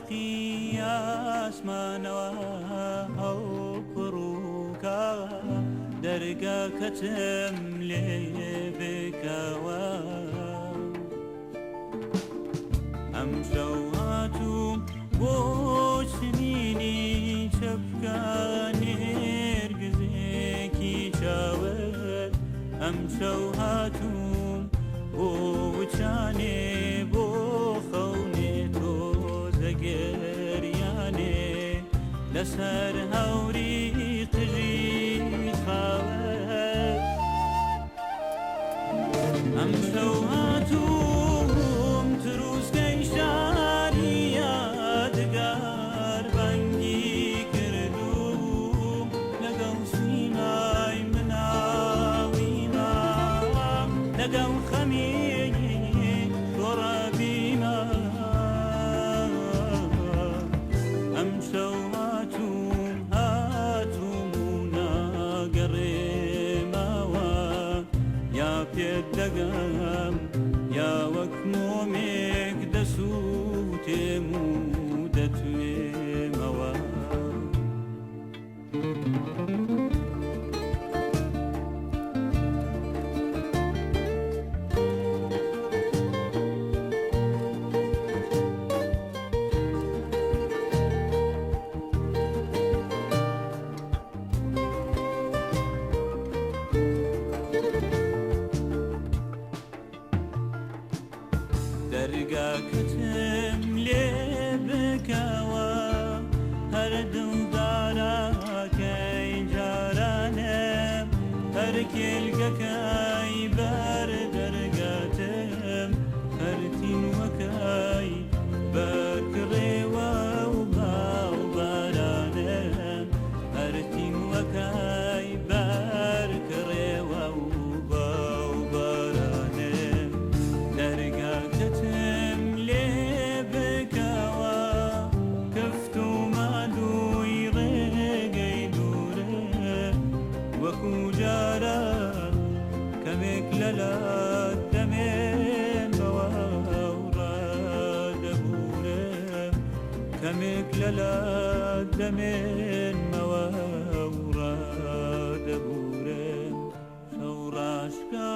تاقی ئاسمانەوە هەڵپڕووکا، دەرگاکەتم لێ بکەوە. ئەمشەو هاتووم بۆ چنینی چەپکە نێرگزێکی چاوت، ئەمشەو هاتووم بۆ وچانێ بۆ خەونێ تۆزە گریانێ لەسەر هەوری قژی خاوت. ئەمشەو هاتووم تروسکەی شاری یادگار بانگی کردووم لەگەڵ سیمای مناڵیما، لەگەڵ خەمی شۆڕەبیما. ئەمشەو هاتووم هاتووم و ناگەڕێمەوە، یا پێت دەگەم یا وەک مۆمێک دەسووتێم و دەتوێمەوە. دەرگاکەتم لێ بکەوە، هەر دڵدارەکەی جارانم، هەر کێلکەکەی بەر دەرگاتم، هەر تینوەکەی بەر کڕێوە و باو بارانم، هەر تینوەکەی بەر کڕێوە و باو بارانم. دەرگاکەتم لێ بکەوە، کەفت و ماندووی ڕێگەی دوورم، وەکو جاران کەمێک لەلات دەمێنمەوە و ڕادەبوورم، کەمێک لەلات دەمێنمەوە و ڕادەبوورم. شەو ڕاشکا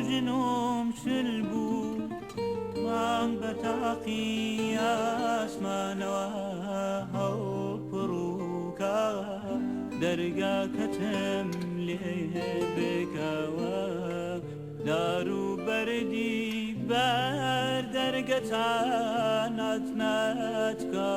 ژنۆم شل بوو، مانگ بە تاقی ئاسمانەوە هەڵپڕووکا، دەرگاکەتم لێ بکەوە، دار و بەردی بەر دەرگەتان ناتنەتکا.